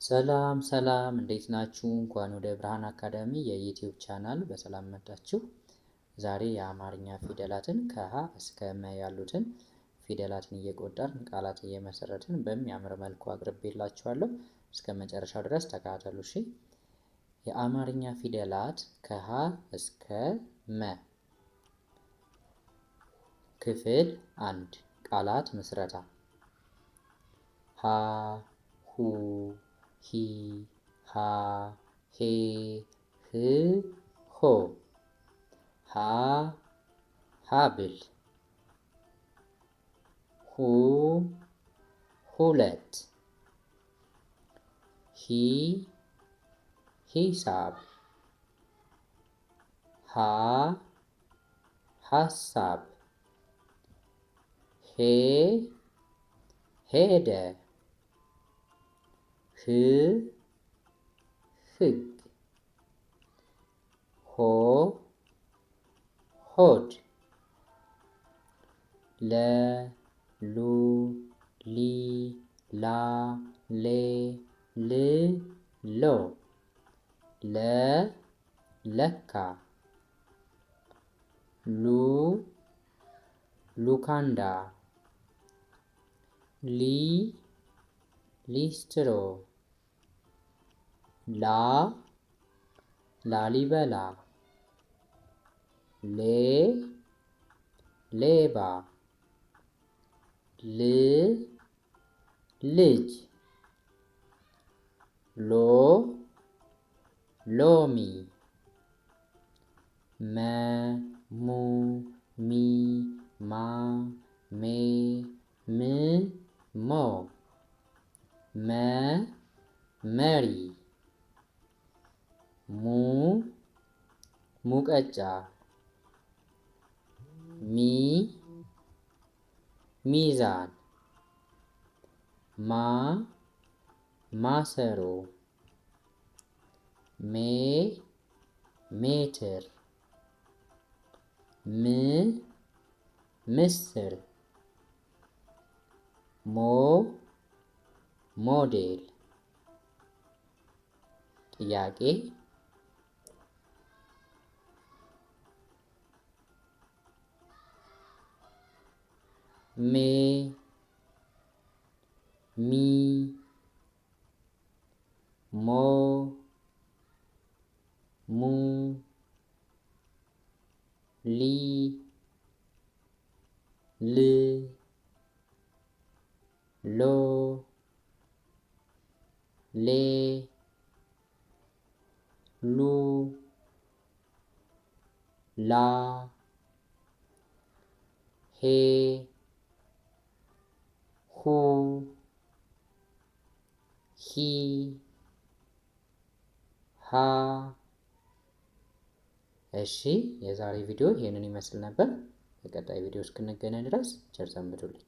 ሰላም ሰላም እንዴት ናችሁ? እንኳን ወደ ብርሃን አካዳሚ የዩቲዩብ ቻናል በሰላም መጣችሁ። ዛሬ የአማርኛ ፊደላትን ከሀ እስከ መ ያሉትን ፊደላትን እየቆጠርን ቃላት እየመሰረትን በሚያምር መልኩ አቅርቤላችኋለሁ። እስከ መጨረሻው ድረስ ተከታተሉ እሺ። የአማርኛ ፊደላት ከሀ እስከ መ ክፍል 1 ቃላት ምስረታ። ሀ ሁ ሂ ሃ ሄ ህ ሆ። ሀ ሀብል፣ ሁ ሁለት፣ ሂ ሂሳብ፣ ሃ ሀሳብ፣ ሄ ሄደ፣ ህ ህግ፣ ሆ ሆድ፣ ለ ሉ ሊ ላ ሌ ል ሎ። ለ ለካ፣ ሉ ሉካንዳ፣ ሊ ሊስትሮ፣ ላ ላሊበላ፣ ሌ ሌባ፣ ል ልጅ፣ ሎ ሎሚ፣ መ ሙ ሚ ማ ሜ ም ሞ። መ መሪ፣ ሙ ሙቀጫ፣ ሚ ሚዛን፣ ማ ማሰሮ፣ ሜ ሜትር፣ ም ምስር፣ ሞ ሞዴል። ጥያቄ ሜ ሚ ሞ ሙ ሊ ል ሎ ሌ ሉ ላ ሄ ሁ ሂ ሃ። እሺ የዛሬ ቪዲዮ ይሄንን ይመስል ነበር። በቀጣይ ቪዲዮ እስክንገናኝ ድረስ ቸር ሰንብቱልኝ።